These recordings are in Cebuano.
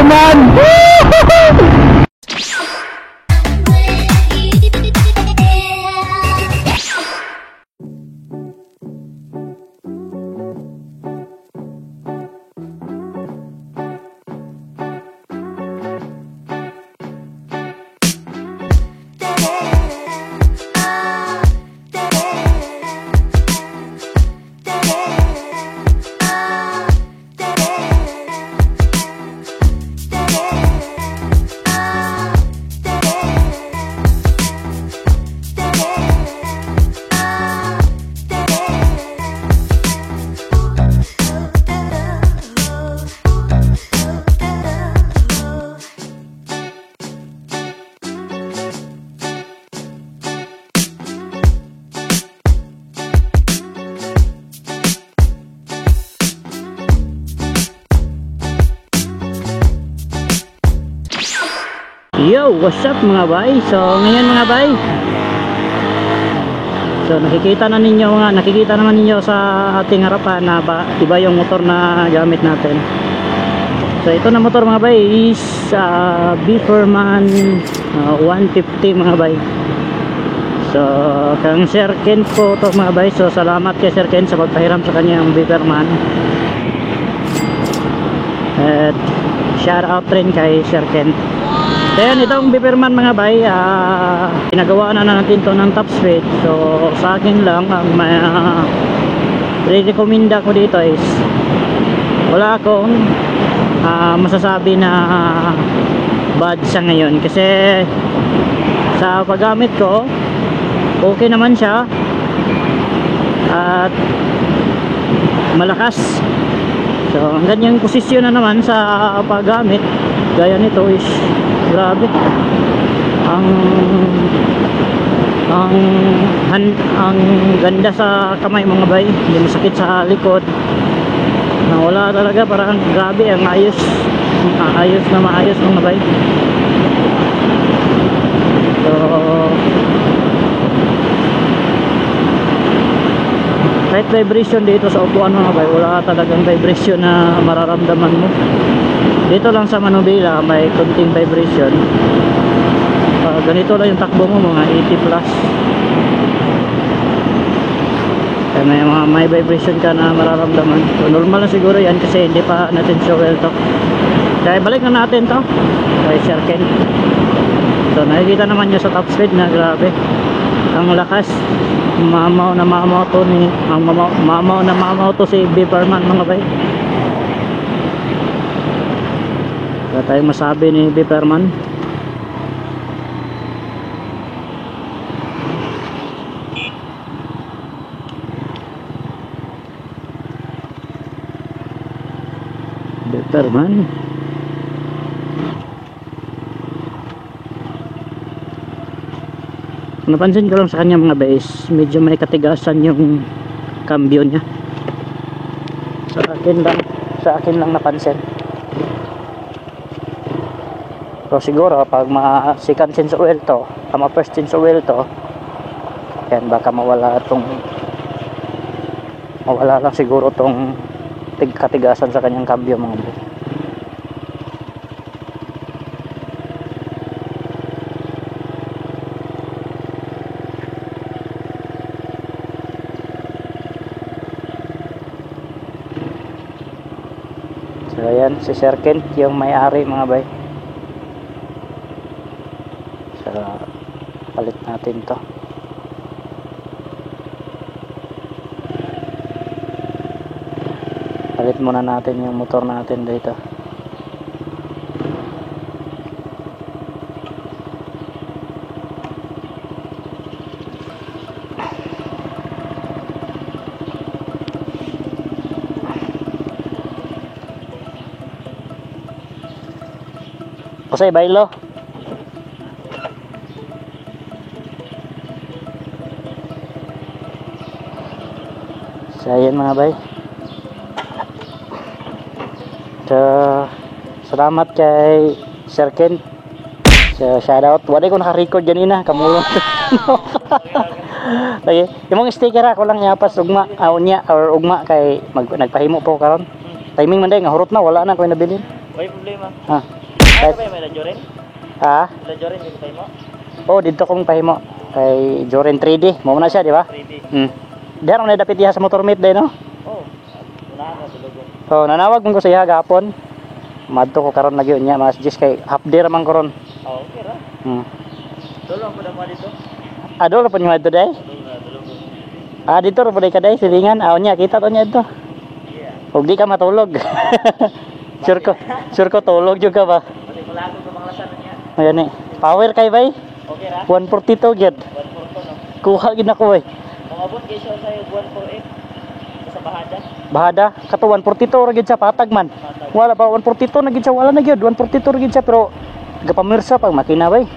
Beeperman. Yo, what's up mga bay? So ngayon mga bay, so nakikita na ninyo nga, nakikita naman ninyo sa ating harapan na ba, iba yung motor na gamit natin. So ito na motor mga bay is Beeperman 150 mga bay. So kang Sir Ken po to mga bay. So salamat kay Sir Ken sa pagpahiram sa kanyang Beeperman. At shout out rin kay Sir Ken. Ayan, itong Beeperman mga bay, pinagawa na natin to ng top speed. So sa akin lang, ang re-recommenda ko dito is wala akong masasabi na bad sa ngayon. Kasi sa paggamit ko, okay naman siya at malakas. So ang ganyang posisyon na naman sa paggamit gaya nito is grabe ang ganda sa kamay mga bay, hindi masakit sa likod na wala talaga, parang grabe ang ayos, ayos na maayos mga bay. So kahit vibration dito sa upuan mga bay, wala talagang vibration na mararamdaman mo. Dito lang sa manubila may konting vibration. Ganito lang yung takbo mo, mga 80 plus. Kaya may vibration ka na mararamdaman. So, normal na siguro yan kasi hindi pa natin fuel to. Kaya balik na natin to kay Sir Ken. So nakikita naman nyo sa top speed na grabe ang lakas. Mamaw na mamaw to ni ang mamaw na mamaw to si Beeperman mga bay. Wala tayong masabi ni Beeperman. Beeperman. Napansin ko lang sa kanya mga base, medyo may katigasan yung cambio niya. Sa akin lang napansin. So siguro pag ma second change oil to, ma first change oil to, yan baka mawala tong, mawala lang siguro tong katigasan sa kanyang cambio mga bro. So ayan si Sir Kent yung may-ari mga bay. So palit natin to. Palit muna natin yung motor natin dito. Jose, bailo. So ayan mga bay. So salamat kay Sir Ken. So shout out. Wala ko naka-record ganina, kamulong. Okay, imong sticker ako lang yapas ugma, unya or ugma kay nagpahimo po karon. Timing man day nga hurot na, wala na koy nabilin. May problema. Ha. Ay, ba may Joren? Ha? La Joren dito tayo mo? Oh, dito kong pahimo kay Joren 3D. Mo na siya, di ba? 3D. Diyan na dapit diha sa motor meet day, no? Oh. Unahan na tulugon. So, nanawag man ko sa iya gahapon. Madto ko karon lagi unya mas Jis kay half day ra man karon. Oh, okay ra. Tulong ko na mo dito. Adol ra pa niyo adto day. Tulong na tulong. Ah, dito ra pud ka day silingan. Ah, unya kita to niya dito. Yeah. Ug di ka matulog. Sure ko tulog jud ka ba? Pati mulago ko mga lasan niya. Ayan eh. Power kay bay. Okay ra. 142 gyud. 142, no. Kuha gid nako bay. Mangabot kay siya sa 148 sa bahada. Bahada kato 142 ra gyud siya, patag man. Patag. Wala pa, 142 na gyud siya, wala na gyud, 142 ra gyud siya, pero gapamirsa pag makina bay.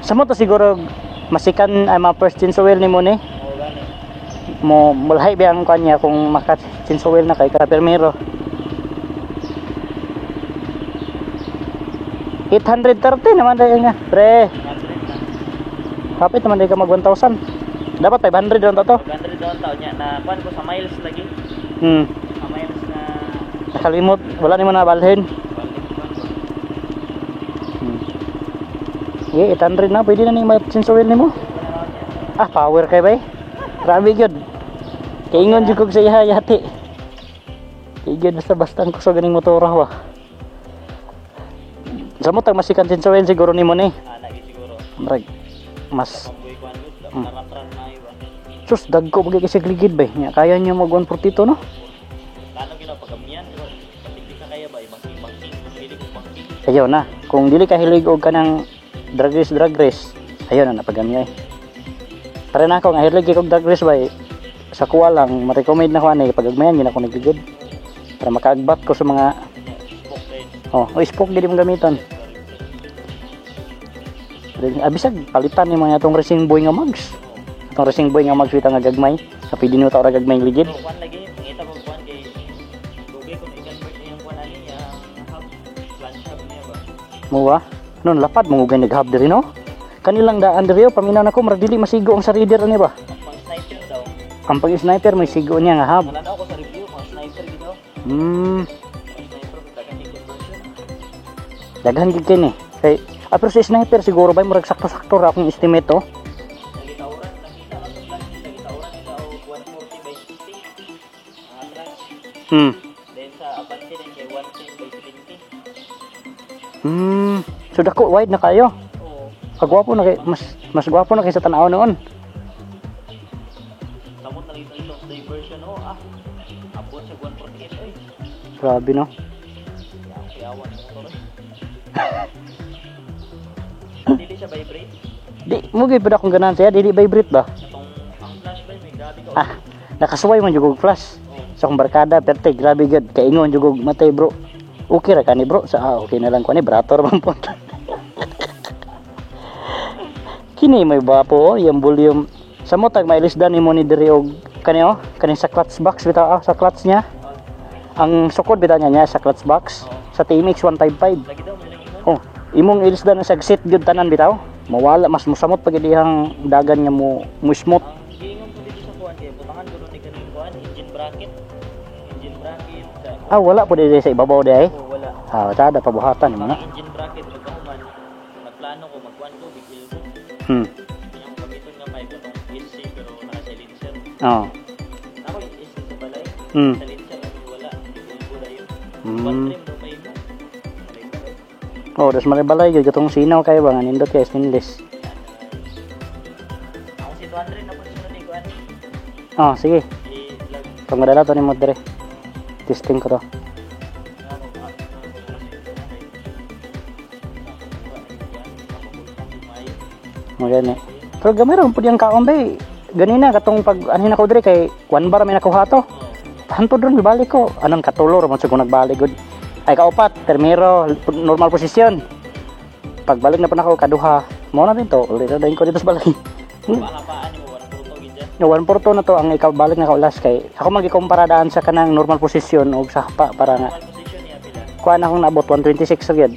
Sa mo to siguro masikan ay mga first change oil ni mo ni. Oo gani. Mo mulhay ba ang kanya kung maka change oil na kay ka permiro. 830 naman tayo nga. Pre, 100 na. kapit naman tayo ka mag 1,000. Dapat 500 lang to. 100 daw ang taon niya na kuan ko sa miles lagi. Sa miles na Nakalimot, wala nimo na balhin. balik kuan ko. Yeah, 800 na pwede na ni ma-change oil nimo. Wala raw niya. Ah, power kay bay. Grabe gyud. Kaingon jud kog sa iya yati. Kay gyud basta basta ang kusog ganing motor wa. Sa mo tag masikan change oil siguro nimo ni. Ah, lagi siguro. Murag mas Pambuy kuan gud, naratran na iba. Sus, dagko bagay kasi ligid bay. Nya kaya niyo mag 142, no? Plano ginaw pagamian, pero patigdi ka kaya ba bangking bangking, pili kong bangking. Ayaw na. Kung dili ka hilig og kanang drag race drag race, ayaw na napagami ay. Para na ako nga hilig og drag race bay. Sa kuwa lang ma-recommend na ko ani pag agmayan gina ko nagligid. Para makaagbat ko sa mga Spoke din. Oh, spoke gid imong gamiton. Abisag palitan ni mga atong racing boy nga mags. Atong racing boy nga mags bitaw nga gagmay. Sa pwede nimo ta ora gagmay ligid. Pero kuan lagi, pangita ko kuan kay dugay kung i-convert niya ang kuan ani ang hub, flange hub niya ba. Mo ba? Nun lapad mo gay naghub diri, no? Kanilang daan diri oh, paminaw nako murag dili masigo ang sa reader ani ba. Ang pang sniper daw. Ang pag sniper may sigo niya nga hub. Nananaw ko sa review, pang sniper gid daw. Pang sniper dagan yung conversion. Daghan gid kini. Kay pero sa sniper siguro ba murag sakto-sakto ra akong estimate oh. Nagitauran, nakita lang sa flange, nagitauran nila og 140 by 60. Ang atras. Then sa Abante din kay 110 by 70. So dako wide na kayo. Oo. Kagwapo na kay mas mas gwapo na kay sa tan-aw noon. Samot na lang itong diversion, oh ah. Abot sa 148 oy. Grabe, no. Kuyawan sa motor. Dili siya vibrate. Di mo gyud pud akong ganahan siya, dili vibrate ba? Atong ang flash ba may grabe ka. Ah, nakasuway man jud og flash. Oh. Sa akong barkada, perte, grabe gyud. Kaingon jud og matay, bro. Okay ra kani, bro. Sa ah, okay na lang ko ni brator man po. Kini may bapo oh, yung volume. Sa mo tag mailisdan nimo ni diri og kani oh, kani sa clutch box bitaw ah, sa clutch niya. Ang sukod bitaw niya niya sa clutch box sa TMX 155. Lagi daw may lang ingon. Oh, imong ilisdan na sa seat gyud tanan bitaw. Mawala mas musamot pag iyang dagan nga mo mo smooth. Ang giingon ko dito sa kuan kay butangan ko ni kaning kuan engine bracket. Engine bracket sa Ah, wala po diri sa ibabaw di ay. Oh, wala. Ah, tada pabuhatan mo na. Ang engine bracket pagkahuman nagplano ko magkuan ko big wheel ko. Ang gamiton nga pipe atong SC pero naka silencer. Oh. Ako yung SC sa balay. Silencer ang wala. Big wheel ko dayon. One trim daw may mo. Balay-balay. Oh, das malibalay gyud katong sinaw kayo ba nga nindot kay stainless. Ako si 200 na po sunod ni kuan. Oh, sige. I-vlog. Pag madala to ni mo dire. Testing ko to. Ano ba? Mo gani. Pero gamay ra pud yung kaon bay. Ganina katong pag anhin ako dire kay 1 bar may nakuha to. Hantod ron balik ko. Anong katulor man sa kung nagbalik gud. Ay kaupat, termero, normal position. Pagbalik na pa nako kaduha. Mo na din to. Ulit na din ko dito sa balay. Pahapaan mo, 1 photo gid dyan. No, 142 na to ang ikabalik na kaulas kay ako magikumpara daan sa kanang normal position og sa hapa para nga Normal position niya pila. Kuha na akong naabot 126 ra gyud.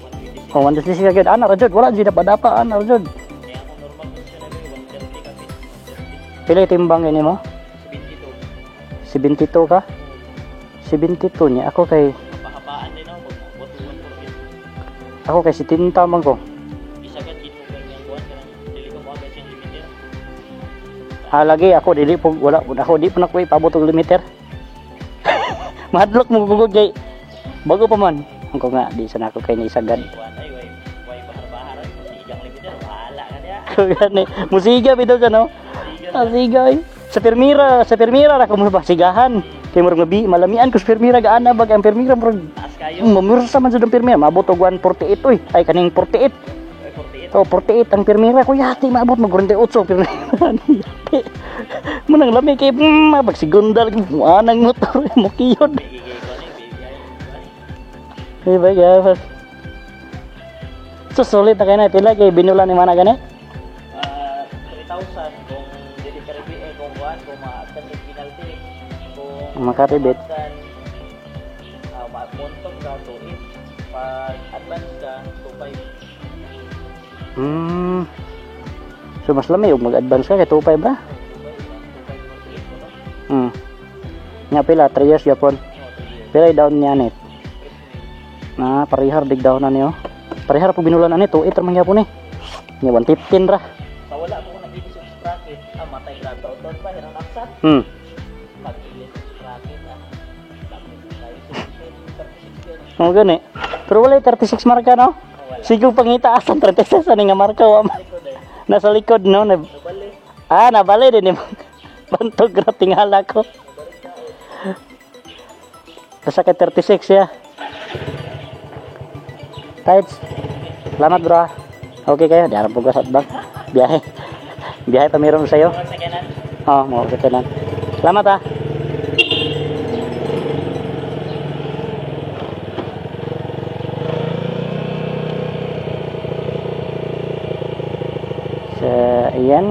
126. Oh, 126 ra gyud. Ana ra jud, wala jud dapat ana ra jud. Kaya akong normal position na ba 130 kapit. 130. Pila timbang ini mo? 72. 72 ka? 72 niya ako kay Pahapaan din ako pag buto Ako kay 70 man ko. Isagad gid mo kang kuan kanang dili ko mo siyang limiter. Ah, lagi ako dili po wala ako di pa na ko ipabot og limiter. Mahadlok mo gugog kay bago pa man. Ang ko nga di sana ako kay ni isagad. Kuan ay way way bahar-bahar ay musigang limiter wala ka diya. Gani, musiga bitaw ka no? Musiga ay. Sa pirmira ra ko mo ba sigahan. Kay murag mabi malamian ko sa pirmira gaana bag ang pirmira murag Taas kayo. Mamursa man jud ang pirmira, maabot og 148 oy. Ay kaning 48. Ay 48. Oh, 48 ang pirmira ko yati maabot mag 48 pirmira. Yati. Munang lami kay pag segunda lagi anang motor mo kiyod. Bigay ko ni baby ay. Di ba gafas? So sulit na kay na pila kay binula ni mana gani? 3,000 kung dili ka ribi eh, kung kuan kung ma-attend og penalty kung Makaribit. Ma-montong ka 2.8, pag advance ka 2.5. So mas lami og mag-advance ka kay 2.5 ra. 2.5 2.48 mo to. Nya pila 3 years yapon. Oh, 3 years. Pila down niya nit. Na parehar dig down na niyo. Parehar po binulan ani 2.8 ra man gyapon eh. Nya 115 ra. Sa wala mo ko nag-ilis og sprocket, ah matay grabe taon pa hirang aksat. Pag-ilis og sprocket ah. Dami tayo 36 yun. Mo gani. Pero wala 36 marka no. Wala. Sige pangitaas ang 36 ani nga marka wa man. Likod eh. Nasa likod no. Na, Nabali. ah nabali din ni bantog ra tingala ko. Basta kay 36 ya. Tights. Salamat bro. Ah. Okay kayo, di aram po sa bang. Biyahe. Biyahe pa meron sa'yo. Mga sakyanan. Oo, mga sakyanan. Salamat ah. So, ayan.